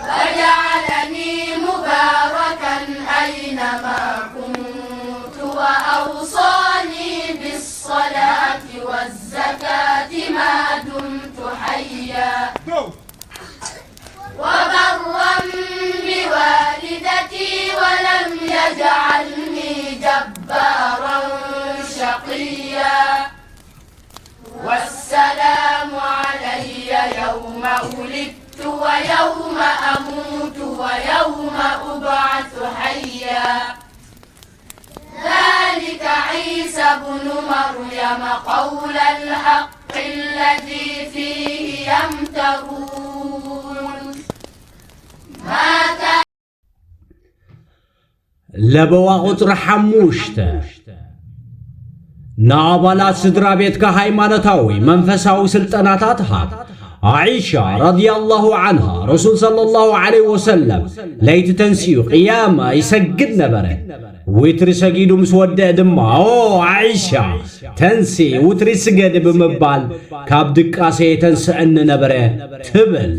وجعلني مباركا أينما كنت وأوصاني بالصلاة والزكاة ما دمت حيا. وبرا بوالدتي ولم يجعلني جبارا شقيا. والسلام علي يوم ولدت ويوم أموت ويوم أبعث حيا. ذلك عيسى ابن مريم قول الحق الذي فيه يمترون. ما كان ለበዋ ቁጽሪ ሓሙሽተ፣ ንኣባላት ስድራ ቤትካ ሃይማኖታዊ መንፈሳዊ ስልጠናታት ሃብ። ዓኢሻ ረዲየላሁ ዓንሃ፣ ረሱል ሰለላሁ ዐለይሂ ወሰለም ለይቲ ተንሲኡ ቅያማ ይሰግድ ነበረ። ዊትሪ ሰጊዱ ምስ ወደአ ድማ፣ "ኦ ዓኢሻ፣ ተንሲ፣ ውትሪ ስገዲ" ብምባል ካብ ድቃሰ የተንስአኒ ነበረ ትብል።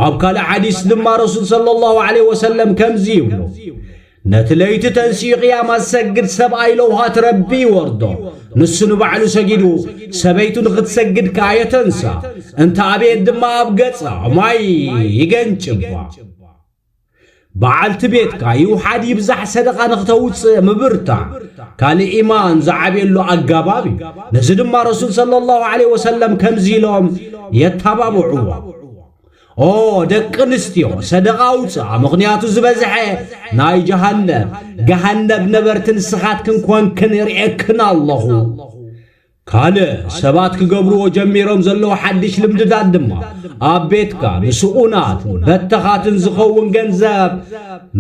ኣብ ካልእ ሓዲስ ድማ ረሱል ሰለላሁ ዐለይሂ ወሰለም ከምዚ ይብሉ፣ "ነቲ ለይቲ ተንሲኡ ቅያማ ዝሰግድ ሰብኣይ ለውሃት ረቢ ይወርዶ፣ ንሱ ንባዕሉ ሰጊዱ፣ ሰበይቱ ንኽትሰግድ ከኣ የተንሳ፣ እንተ ኣበየት ድማ ኣብ ገጻ ማይ ይገንጭባ።" በዓልቲ ቤትካ ይውሓድ ይብዛሕ ሰደቓ ንኽተውጽእ ምብርታዕ፣ ካልእ ኢማን ዝዓብየሉ ኣጋባብ እዩ። ነዚ ድማ ረሱል ሰለላሁ ዐለይሂ ወሰለም ከምዚ ኢሎም የተባብዕዎ፣ "ኦ ደቂ ኣንስትዮ፣ ሰደቓ ኣውጽኣ፣ ምኽንያቱ ዝበዝሐ ናይ ጀሃነብ፣ ገሃነብ ነበርቲ ንስኻትክን ኮንክን እርእየክን ኣለኹ።" ካልእ ሰባት ክገብርዎ ጀሚሮም ዘለዉ ሓድሽ ልምድታት ድማ፣ ኣብ ቤትካ ንስኡናትን በተኻትን ዝኸውን ገንዘብ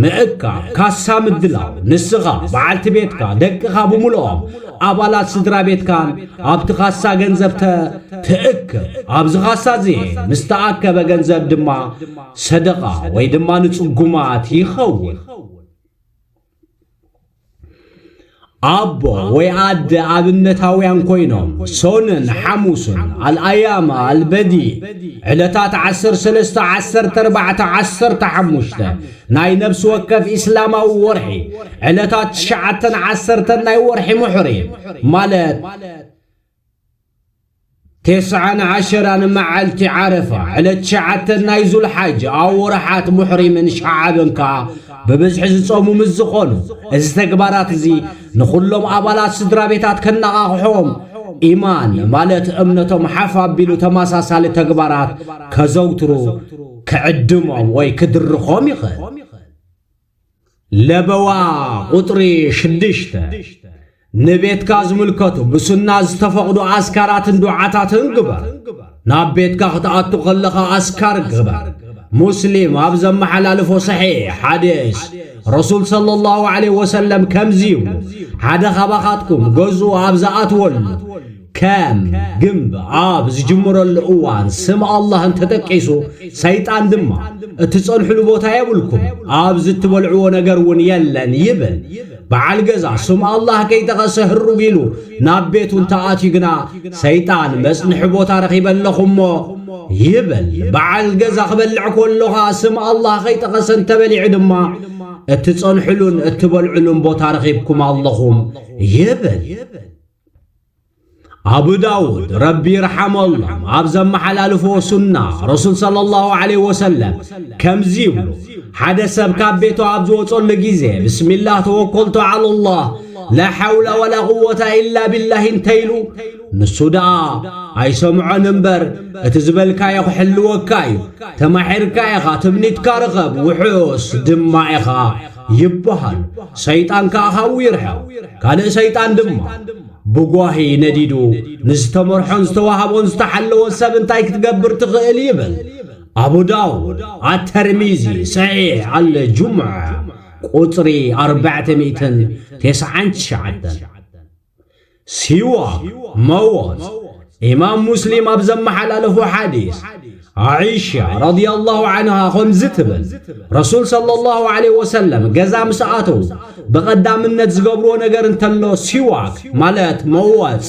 ምእካብ፣ ካሳ ምድላው፣ ንስኻ፣ በዓልቲ ቤትካ፣ ደቅኻ ብምልኦም ኣባላት ስድራ ቤትካን ኣብቲ ካሳ ገንዘብ ተ-፣ ትእክብ። ኣብዚ ካሳ እዚ ምስ ተኣከበ ገንዘብ ድማ ሰደቓ ወይ ድማ ንጽጉማት ይኸውን። ኣቦ ወይ ኣደ ኣብነታውያን ኮይኖም፣ ሶንን ሓሙስን፣ ኣልኣያማ፣ ኣልበዲ፣ ዕለታት ዓሰርተ ሰለስተ፣ ዓሰርተ ኣርባዕተ፣ ዓሰርተ ሓሙሽተ ናይ ነፍሲ ወከፍ ኢስላማዊ ወርሒ፣ ዕለታት ትሽዓተን ዓሰርተን ናይ ወርሒ ሙሕሪም፣ ማለት ቴስዓን ዓሸራን መዓልቲ ዓረፋ፣ ዕለት ትሽዓተ ናይ ዙልሓጅ፣ ኣብ ወርሓት ሙሕሪምን ሸዓብን ከኣ ብብዝሒ ዝጾሙ ምስ ዝኾኑ፣ እዚ ተግባራት እዚ ንኹሎም ኣባላት ስድራ ቤታት ከነቓቕሖም፣ ኢማን ማለት እምነቶም ሓፍ ኣቢሉ ተመሳሳሊ ተግባራት ከዘውትሩ ክዕድሞም ወይ ክድርኾም ይኽእል። ለበዋ ቁጽሪ ሽዱሽተ፣ ንቤትካ ዝምልከቱ ብሱና ዝተፈቕዱ ኣስካራትን ዱዓታትን ግበር። ናብ ቤትካ ክትኣቱ ከለኻ ኣስካር ግበር። ሙስሊም ኣብ ዘመሓላልፎ ሰሒሕ ሓዲስ፣ ረሱል ሰለላሁ ዐለይሂ ወሰለም ከምዚ ይብሉ፣ ሓደ ካባኻትኩም ገዝኡ ኣብ ዝኣትወሉ፣ ከም ግንብ ኣብ ዝጅምረሉ እዋን ስም ኣላህ እንተጠቂሱ፣ ሰይጣን ድማ፣ "እትጸንሕሉ ቦታ የብልኩም፣ ኣብዚ እትበልዕዎ ነገር እውን የለን" ይብል። በዓል ገዛ ስም ኣላህ ከይጠቐሰ ህሩግ ኢሉ ናብ ቤቱ እንተኣትዩ ግና፣ ሰይጣን፣ "መጽንሒ ቦታ ረኺበ ኣለኹ እሞ" ይብል። በዓል ገዛ ክበልዕ ከሎ ኸኣ ስም ኣላህ ከይጠቐሰ እንተበሊዑ ድማ፣ "እትጸንሕሉን እትበልዕሉን ቦታ ረኺብኩም ኣለኹም" ይብል። ኣቡ ዳውድ፣ ረቢ ይርሓመሎም፣ ኣብ ዘመሓላልፎ ሱና፣ ረሱል ሰለላሁ ዐለይሂ ወሰለም ከምዚ ይብሉ፣ ሓደ ሰብ ካብ ቤቱ ኣብ ዝወጸሉ ግዜ፣ "ብስሚላህ ተወከልቱ ዐለላህ፣ ላ ሓውላ ወላ ቁወታ ኢላ ቢላህ" እንተኢሉ፣ ንሱ ደኣ ኣይሰምዖን እምበር፣ "እቲ ዝበልካዮ ክሕልወካ እዩ፣ ተማሒርካ ኢኻ፣ ትምኒትካ ርኸብ፣ ውሑስ ድማ ኢኻ" ይበሃል። ሰይጣን ከኣ ካብኡ ይርሐቕ። ካልእ ሰይጣን ድማ፣ ብጓሂ ነዲዱ፣ ንዝተመርሖን ዝተዋህቦን ዝተሓለወን ሰብ እንታይ ክትገብር ትኽእል ይብል። ኣቡ ዳውድ፣ ኣተርሚዚ፣ ሰሒሕ ኣል ጁምዓ፣ ቁጽሪ ኣርባዕተ ሚእትን ተስዓን ትሽዓተን። ሲዋክ፣ መወጽ፣ ኢማም ሙስሊም ኣብ ዘመሓላለፎ ሓዲስ፣ ዓኢሻ ረዲየላሁ ዓንሃ ከምዚ ትብል፣ ረሱል ሰለላሁ ዓለይሂ ወሰለም ገዛ ምስ ኣተዉ ብቐዳምነት ዝገብርዎ ነገር እንተሎ ሲዋክ ማለት መወጽ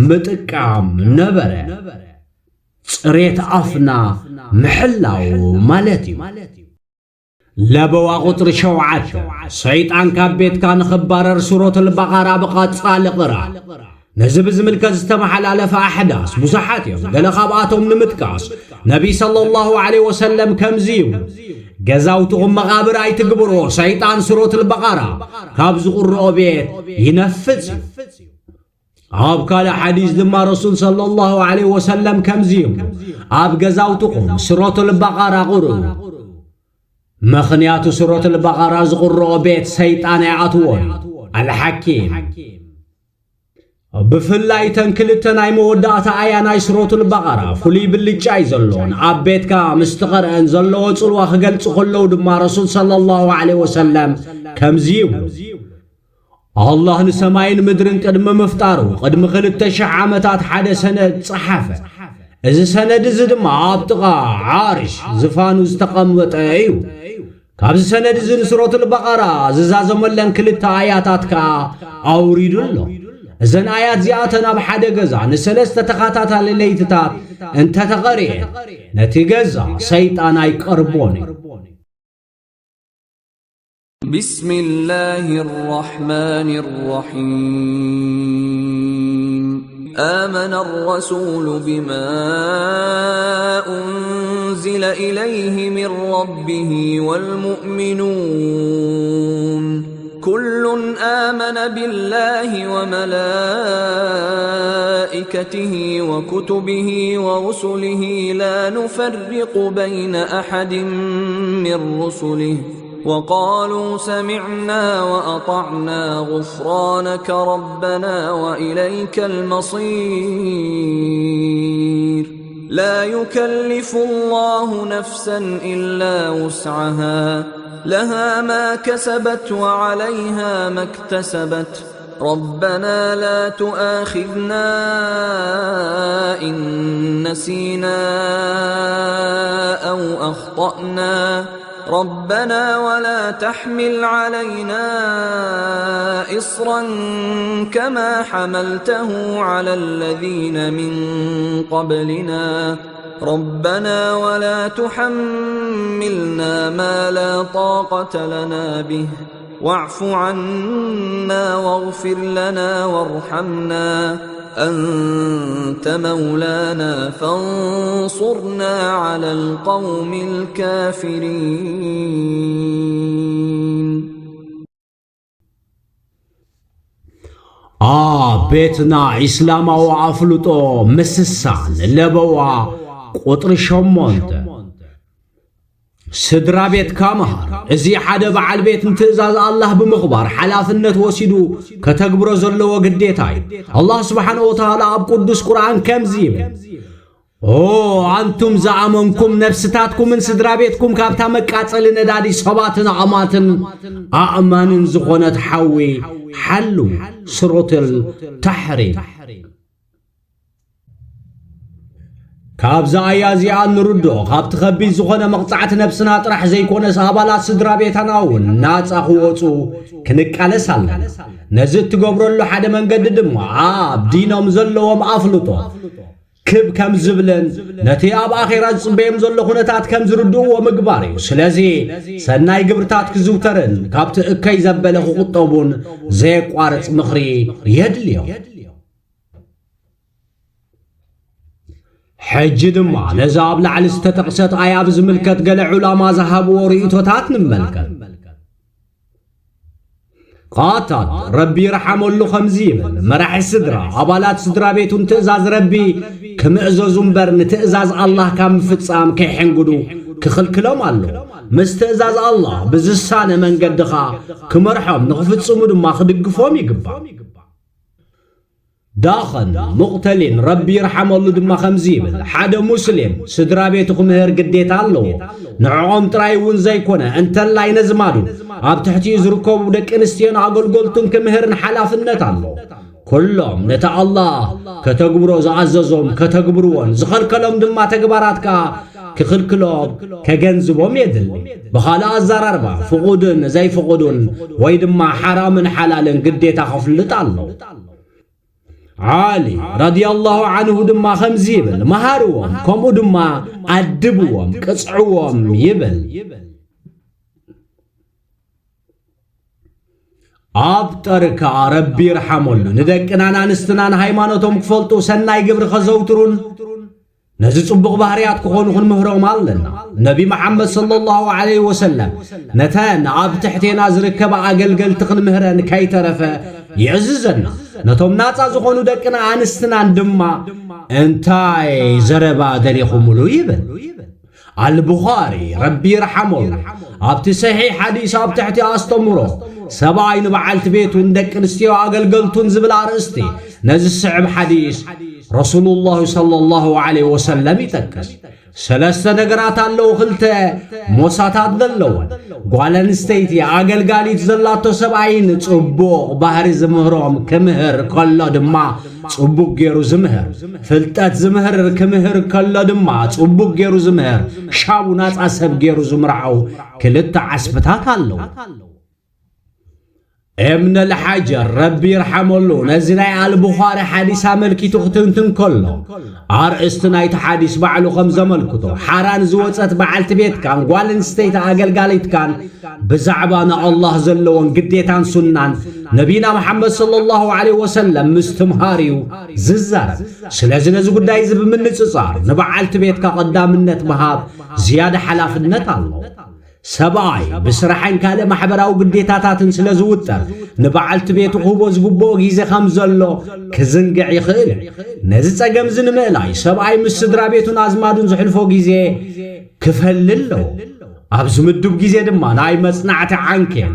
ምጥቃም ነበረ። ጽሬት ኣፍና ምሕላው ማለት እዩ። ለበዋ ቁጽሪ ሸውዓተ፣ ሰይጣን ካብ ቤትካ ንኽባረር ሱረቱል በቐራ ብቐጻሊ ቅራ። ነዚ ብዝምልከት ዝተመሓላለፈ ኣሕዳስ ብዙሓት እዮም። ገለ ካብኣቶም ንምጥቃስ፣ ነቢ ሰለላሁ ዐለይሂ ወሰለም ከምዚ ይብሉ፣ "ገዛውትኹም መቓብር ኣይትግብርዎ፣ ሰይጣን ሱረቱል በቐራ ካብ ዝቕርኦ ቤት ይነፍጽ እዩ።" ኣብ ካልእ ሓዲስ ድማ ረሱል ሰለላሁ ዐለይሂ ወሰለም ከምዚ ይብሉ፣ "ኣብ ገዛውትኹም ሱረቱል በቐራ ቅርኡ፣ ምኽንያቱ ሱረቱል በቐራ ዝቕርኦ ቤት ሰይጣን ኣይኣትዎን እዩ።" ኣልሓኪም። ብፍላይ እተን ክልተ ናይ መወዳእታ ኣያ ናይ ሱረቱል በቐራ ፍሉይ ብልጫ እዩ ዘለዎን፣ ኣብ ቤትካ ምስ ትቐርአን ዘለዎ ጽልዋ ክገልጹ ከለዉ ድማ ረሱል ሰለላሁ ዐለይሂ ወሰለም ከምዚ ይብሉ፣ ኣላህ ንሰማይን ምድርን ቅድሚ ምፍጣሩ ቅድሚ ክልተ ሽሕ ዓመታት ሓደ ሰነድ ጸሓፈ። እዚ ሰነድ እዚ ድማ ኣብ ጥቓ ዓርሽ ዝፋኑ ዝተቐመጠ እዩ። ካብዚ ሰነድ እዚ ንሱረቱል በቐራ ዝዛዘመለን ክልተ ኣያታት ከኣ ኣውሪዱ ኣሎ። እዘን ኣያት እዚኣተን ኣብ ሓደ ገዛ ንሰለስተ ተኸታታሊ ለይትታት እንተተቐርኤን፣ ነቲ ገዛ ሰይጣን ኣይቀርቦን እዩ። بسم الله الرحمن الرحيم. آمن الرسول بما أنزل إليه من ربه والمؤمنون. كل آمن بالله وملائكته وكتبه ورسله لا نفرق بين أحد من رسله وقالوا سمعنا وأطعنا غفرانك ربنا وإليك المصير. لا يكلف الله نفسا إلا وسعها، لها ما كسبت وعليها ما اكتسبت. ربنا لا تؤاخذنا إن نسينا أو أخطأنا. ربنا ولا تحمل علينا إصرا كما حملته على الذين من قبلنا. ربنا ولا تحملنا ما لا طاقة لنا به. واعف عنا واغفر لنا وارحمنا، أنت مولانا فانصرنا على القوم الكافرين. ኣቤትና ኢስላማዊ ኣፍልጦ ምስሳን ለበዋ ቁጽሪ ሸሞንተ። ስድራ ቤትካ ምሃር። እዚ ሓደ በዓል ቤት ንትእዛዝ ኣላህ ብምኽባር ሓላፍነት ወሲዱ ከተግብሮ ዘለዎ ግዴታ እዩ። ኣላህ ስብሓነሁ ወተዓላ ኣብ ቅዱስ ቁርኣን ከምዚ ይብል፣ "ኦ ኣንቱም ዝኣመንኩም፣ ነፍስታትኩምን ስድራ ቤትኩም ካብታ መቃጸሊ ነዳዲ ሰባትን ኣማትን ኣእማንን ዝኾነት ሓዊ ሓልዉ።" ሱረቱል ተሕሪም። ካብዛ ኣያ እዚኣ እንርድኦ፣ ካብቲ ከቢድ ዝኾነ መቕጻዕቲ ነብስና ጥራሕ ዘይኮነስ፣ ኣባላት ስድራ ቤታና እውን ናጻ ክወጹ ክንቃለስ ኣለና። ነዚ እትገብረሉ ሓደ መንገዲ ድማ፣ ኣብ ዲኖም ዘለዎም ኣፍልጦ ክብ ከም ዝብልን፣ ነቲ ኣብ ኣኼራ ዝጽበዮም ዘሎ ኩነታት ከም ዝርድእዎ ምግባር እዩ። ስለዚ፣ ሰናይ ግብርታት ክዝውተርን፣ ካብቲ እከይ ዘበለ ክቑጠቡን ዘየቋርጽ ምኽሪ የድልዮም። ሕጂ ድማ ነዛ ኣብ ላዕሊ ዝተጠቕሰት ኣያ ብዝምልከት ገለ ዑላማ ዝሃብዎ ርእይቶታት ንመልከት። ቃታዳ ረቢ ይርሓመሉ ከምዚ ይብል፣ መራሒ ስድራ ኣባላት ስድራ ቤቱን ትእዛዝ ረቢ ክምእዘዙ እምበር ንትእዛዝ ኣላህ ካብ ምፍጻም ከይሕንግዱ ክኽልክሎም ኣሎ። ምስ ትእዛዝ ኣላህ ብዝሳነ መንገዲ ኸኣ ክመርሖም ንኽፍጽሙ ድማ ክድግፎም ይግባእ። ዳኸን ሙቕተሊን ረቢ ይርሓመሉ ድማ ከምዚ ይብል፣ ሓደ ሙስሊም ስድራ ቤቱ ክምህር ግዴታ ኣለዎ። ንዕኦም ጥራይ እውን ዘይኮነ፣ እንተላይ ነዝማዱ፣ ኣብ ትሕቲኡ ዝርከቡ ደቂ ኣንስትዮን ኣገልገልቱን ክምህርን ሓላፍነት ኣለዎ። ኩሎም ነቲ ኣላህ ከተግብሮ ዝኣዘዞም ከተግብርዎን ዝኸልከሎም ድማ ተግባራት ከኣ ክኽልክሎም ከገንዝቦም የድሊ። ብኻልእ ኣዘራርባ፣ ፍቑድን ዘይፍቑድን ወይ ድማ ሓራምን ሓላልን ግዴታ ከፍልጥ ኣለዎ። ዓሊ ረዲየላሁ ዓንሁ ድማ ከምዚ ይብል፣ መሃርዎም፣ ከምኡ ድማ ኣድብዎም፣ ቅጽዕዎም ይብል። ኣብ ጠርካ ረቢ ይርሓመሉ፣ ንደቅናን ኣንስትናን ሃይማኖቶም ክፈልጡ፣ ሰናይ ግብሪ ከዘውትሩን ነዚ ጽቡቕ ባህርያት ክኾኑ ክንምህሮም ኣለና። ነቢ መሓመድ ሰለላሁ ዐለይሂ ወሰለም ነተን ኣብ ትሕቴና ዝርከባ ኣገልገልቲ ክንምህረን ከይተረፈ ይዕዝዘና። ነቶም ናጻ ዝኾኑ ደቅና ኣንስትናን ድማ እንታይ ዘረባ ደሊኹምሉ ይብል። ኣልቡኻሪ ረቢ ይርሓመሉ ኣብቲ ሰሒሕ ሓዲስ ኣብ ትሕቲ ኣስተምሮ ሰብኣይ ንበዓልቲ ቤቱን ደቂ ኣንስትዮ ኣገልገልቱን ዝብል ኣርእስቲ ነዚ ዝስዕብ ሓዲስ ረሱሉላህ ሰለላሁ ዐለይሂ ወሰለም ይጠቅስ። ሰለስተ ነገራት ኣለዉ፣ ክልተ ሞሳታት ዘለወን። ጓል ኣንስተይቲ ኣገልጋሊት ዘላቶ ሰብኣይን ጽቡቕ ባህሪ ዝምህሮም ክምህር ከሎ ድማ ጽቡቕ ገይሩ ዝምህር፣ ፍልጠት ዝምህር ክምህር ከሎ ድማ ጽቡቕ ገይሩ ዝምህር፣ ሻቡ ናጻ ሰብ ገይሩ ዝምርዓው ክልተ ዓስብታት ኣለዉ። እብነል ሓጀር ረቢ ይርሓመሉ ነዚ ናይ ኣልቡኻሪ ሓዲስ ኣመልኪቱ ክትንትን ከሎ፣ ኣርእስቲ ናይቲ ሓዲስ ባዕሉ ከም ዘመልክቶ፣ ሓራን ዝወጸት በዓልቲ ቤትካን ጓል ኣንስተይቲ ኣገልጋሊትካን ብዛዕባ ንኣላህ ዘለዎን ግዴታን ሱናን ነቢና መሓመድ ሰለላሁ ዐለይሂ ወሰለም ምስትምሃር እዩ ዝዛረብ። ስለዚ ነዚ ጉዳይ እዚ ብምንጽጻር ንበዓልቲ ቤትካ ቀዳምነት ምሃብ ዝያዳ ሓላፍነት ኣሎ። ሰብኣይ ብስራሕን ካልእ ማሕበራዊ ግዴታታትን ስለ ዝውጠር፣ ንበዓልቲ ቤቱ ክህቦ ዝግብኦ ግዜ ከም ዘሎ ክዝንግዕ ይኽእል እዩ። ነዚ ጸገም እዚ ንምእላይ፣ ሰብኣይ ምስ ስድራ ቤቱን ኣዝማዱን ዘሕልፎ ግዜ ክፈሊ ኣለዎ። ኣብዚ ምዱብ ግዜ ድማ ናይ መጽናዕቲ ዓንኬል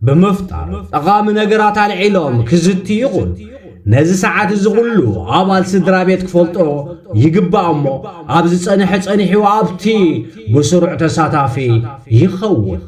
ብምፍጣር፣ ጠቓሚ ነገራት ኣልዒሎም ክዝቲ ይኹን። ነዚ ሰዓት እዚ ኩሉ ኣባል ስድራ ቤት ክፈልጦ ይግባእ እሞ፣ ኣብ ዝጸንሐ ጸኒሑ ኣብቲ ብስሩዕ ተሳታፊ ይኸውን።